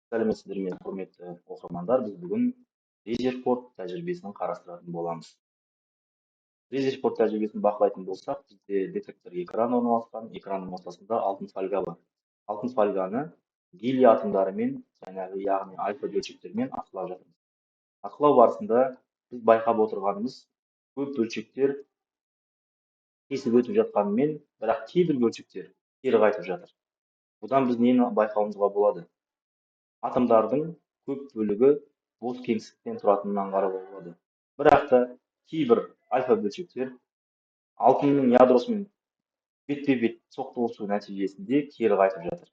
Сәлеметсіздер ме, құрметті оқырмандар! Біз бүгін Резерфорд тәжірибесін қарастыратын боламыз. Резерфорд тәжірибесін бақылайтын болсақ, бізде детектор экран орналасқан, экранның ортасында алтын фольга бар. Алтын фольганы гелий атомдарымен, жаңағы, яғни альфа бөлшектермен атқылап жатырмыз. Атқылау барысында біз байқап отырғанымыз, көп бөлшектер кесіп өтіп жатқанымен, бірақ кейбір бөлшектер кері қайтып жатыр. Бұдан біз нені байқауымызға болады? Атомдардың көп бөлігі бос кеңістіктен тұратынын аңғаруға болады. Бірақ та кейбір альфа бөлшектер алтынның ядросымен бетпе-бет соқтығысу нәтижесінде кері қайтып жатыр.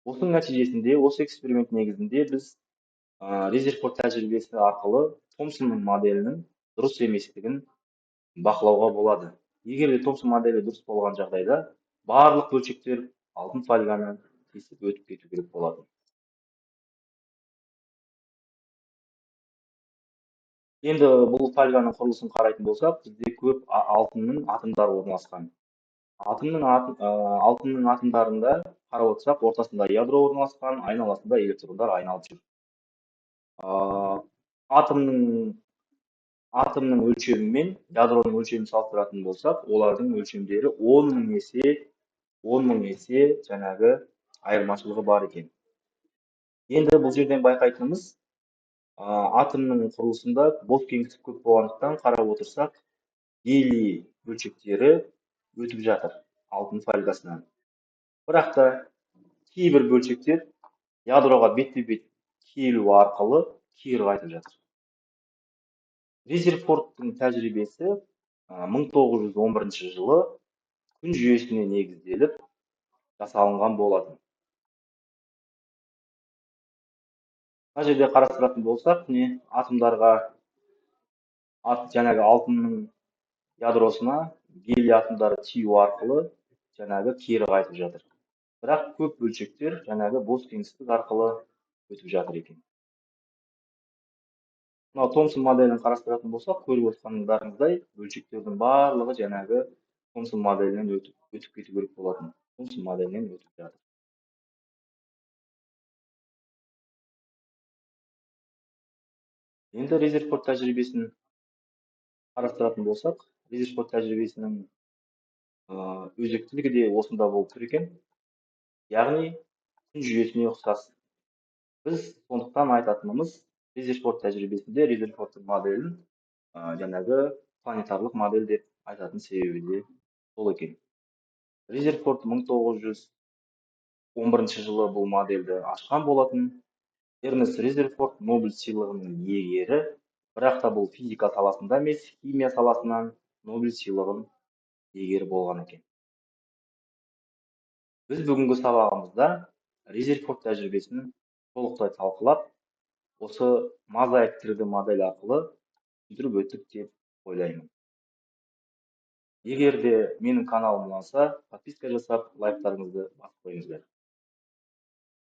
Осының нәтижесінде, осы эксперимент негізінде біз Резерфорд тәжірибесі арқылы Томсонның моделінің дұрыс еместігін бақылауға болады. Егер де Томсон моделі дұрыс болған жағдайда, барлық бөлшектер алтын фольганы кесіп өтіп кету керек болатын. Енді бұл фольганың құрылысын қарайтын болсақ, бізде көп алтынның атомдары орналасқан. Алтынның атомдарында қарап отырсақ, ортасында ядро орналасқан, айналасында электрондар айналып жүр. Атомның өлшемі мен ядроның өлшемін салыстыратын болсақ, олардың өлшемдері 10 мың есе жаңағы айырмашылығы бар екен. Енді бұл жерден байқайтынымыз, атомның құрылысында бос кеңістік көп болғандықтан, қарап отырсақ, гелий бөлшектері өтіп жатыр алтын фольгасынан. Бірақ та кейбір бөлшектер ядроға бетпе-бет келу арқылы кері қайтып жатыр. Резерфордтың тәжірибесі 1911 жылы күн жүйесіне негізделіп жасалынған болатын. Мына жерде қарастыратын болсақ, міне, атомдарға, жаңағы алтынның ядросына гелий атомдары тию арқылы жаңағы кері қайтып жатыр. Бірақ көп бөлшектер жаңағы бос кеңістік арқылы өтіп жатыр екен. Мынау Томсон моделін қарастыратын болсақ, көріп отырғандарыңыздай, бөлшектердің барлығы жаңағы Томсон моделінен өтіп кету керек болатын. Томсон моделінен өтіп жатыр. Енді Резерфорд тәжірибесін қарастыратын болсақ, Резерфорд тәжірибесінің өзектілігі де осында болып тұр екен. Яғни күн жүйесіне ұқсас. Біз сондықтан айтатынымыз, Резерфорд тәжірибесінде Резерфордтың моделін жаңағы планетарлық модель деп айтатын себебі де сол екен. Резерфорд 1911 жылы бұл модельді ашқан болатын. Эрнест Резерфорд Нобель сыйлығының иегері, бірақ та бұл физика саласында емес, химия саласынан Нобель сыйлығының иегері болған екен. Біз бүгінгі сабағымызда Резерфорд тәжірибесін толықтай талқылап, осы мозаик 3D модель арқылы түсіндіріп өттік деп ойлаймын. Егер де менің каналым ұнаса, подписка жасап, лайктарыңызды басып қойыңыздар.